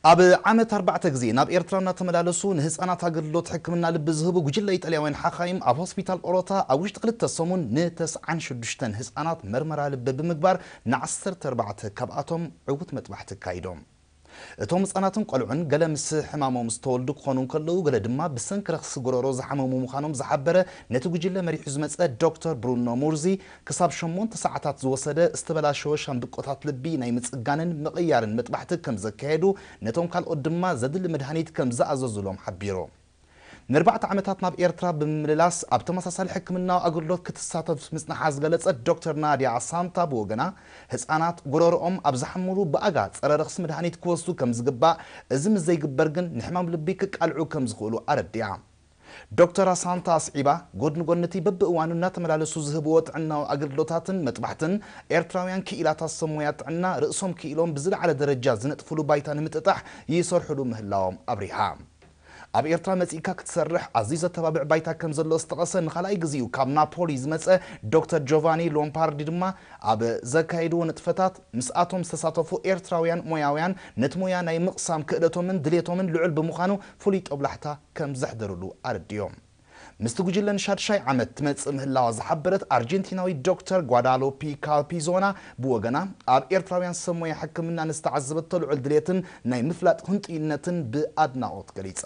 ኣብ ዓመት ኣርባዕተ ግዜ ናብ ኤርትራ እናተመላለሱ ንህፃናት ኣገልግሎት ሕክምና ልቢ ዝህቡ ጉጅለ ኢጣልያውያን ሓኻይም ኣብ ሆስፒታል ኦሮታ ኣብ ውሽጢ ክልተ ሰሙን ንተስዓን ሽዱሽተን ህፃናት መርመራ ልቢ ብምግባር ንዓሰርተ ኣርባዕተ ካብኣቶም ዕዉት መጥባሕቲ ኣካይዶም። እቶም ህፃናትን ቆልዑን ገለ ምስ ሕማሞም ዝተወልዱ ክኾኑ እንከለዉ፣ ገለ ድማ ብሰንኪ ረኽሲ ጎረሮ ዝሓመሙ ምዃኖም ዝሓበረ ነቲ ጉጅለ መሪሑ ዝመፀ ዶክተር ብሩኖ ሙርዚ፣ ክሳብ ሸሞንተ ሰዓታት ዝወሰደ ዝተበላሸወ ሻምብቆታት ልቢ ናይ ምፅጋንን ምቕያርን መጥባሕቲ ከም ዘካየዱ፣ ነቶም ካልኦት ድማ ዘድሊ መድሃኒት ከም ዝኣዘዙሎም ሓቢሩ። ንኣርባዕተ ዓመታት ናብ ኤርትራ ብምምልላስ ኣብ ተመሳሳሊ ሕክምናዊ ኣገልግሎት ክትሳተፍ ምጽንሓ ዝገለጸት ዶክተር ናድያ ኣሳንታ ብወገና፣ ህጻናት ጎረሮኦም ኣብ ዝሓምሉ ብኣጋ ጸረ ረኽሲ መድሃኒት ክወስዱ ከም ዝግባእ፣ እዚ ምስ ዘይግበር ግን ንሕማም ልቢ ክቃልዑ ከም ዝኽእሉ ኣረዲኣ። ዶክተር ኣሳንታ ኣስዒባ፣ ጎድኒ ጎኒ እቲ በብእዋኑ እናተመላለሱ ዝህብዎ ጥዕናዊ ኣገልግሎታትን መጥባሕትን፣ ኤርትራውያን ክኢላታት ሰብ ሞያ ጥዕና ርእሶም ክኢሎም ብዝለዓለ ደረጃ ዝነጥፍሉ ባይታ ንምጥጣሕ ይሰርሕሉ ምህላዎም ኣብሪሃ። ኣብ ኤርትራ መጺእካ ክትሰርሕ ኣዝዩ ዘተባብዕ ባይታ ከም ዘሎ ዝጠቐሰ ንኻልኣይ ግዜኡ ካብ ናፖሊ ዝመጸ ዶክተር ጆቫኒ ሎምፓርዲ ድማ፣ ኣብ ዘካየድዎ ንጥፈታት ምስኣቶም ዝተሳተፉ ኤርትራውያን ሞያውያን ነቲ ሞያ ናይ ምቕሳም ክእለቶምን ድሌቶምን ልዑል ብምዃኑ ፍሉይ ጦብላሕታ ከም ዘሕደሩሉ ኣረዲኦም። ምስቲ ጉጅለ ንሻድሻይ ዓመት ትመጽእ ምህላዋ ዝሓበረት ኣርጀንቲናዊት ዶክተር ጓዳሎፒ ካልፒዞና ብወገና፣ ኣብ ኤርትራውያን ሰብ ሞያ ሕክምና ንዝተዓዘበቶ ልዑል ድሌትን ናይ ምፍላጥ ህንጡይነትን ብኣድናቖት ገሊጻ።